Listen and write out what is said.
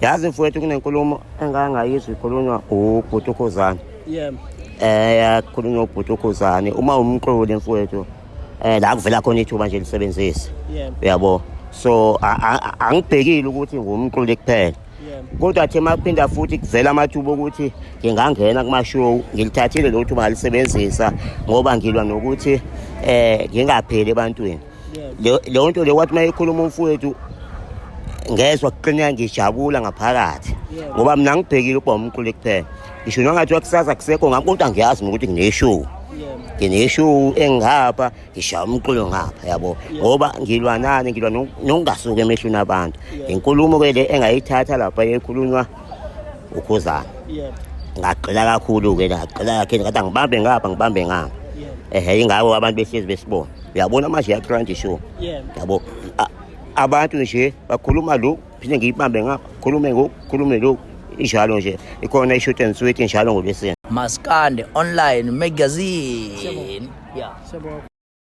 Yazi mfowethu, kunenkulumo engangayizwa ikhulunywa ubhuti uKhuzani. Yebo. Yakhulunywa ubhuti uKhuzani, uma umqoli mfowethu, la kuvela khona ithuba nje lisebenzise. Uyabo, so angibhekile ukuthi ngumqoli kuphela. Kodwa thi makuphinda futhi kuvela amathuba okuthi ngingangena kuma-show, ngilithathile lelo thuba, ngalisebenzisa, ngoba ngilwa nokuthi ngingapheli ebantwini. Leyo nto leyo, wathi uma ekhuluma umfowethu, ngezwa kuqina, ngijabula ngaphakathi, ngoba mina ngibhekile ukuba umculi kuphela. Ngisho nongathiwa kusasa kusekho ngakho, kodwa ngiyazi mina ukuthi ngine-show, ngine-show engapha, ngishaya umculo ngapha, yabo, ngoba ngilwa nani? Ngilwa nokungasuki emehlweni abantu. Inkulumo-ke le engayithatha lapha ekhulunywa uKhuzana, ngagxila kakhulu-ke, ngagxila kakhulu, ngathi angibambe ngapha, ngibambe ngapha. Ehe, ingako abantu behlezi besibona, uyabona manje yakrandi show. Yabo, abantu nje bakhuluma lokhu, phinde ngiyibambe ngapha, khulume ngoku, khulume lokhu, injalo nje. Ikhona i-Short and Sweet njalo ngoLwesine. Maskandi Online Magazine. Yeah. Siyabonga.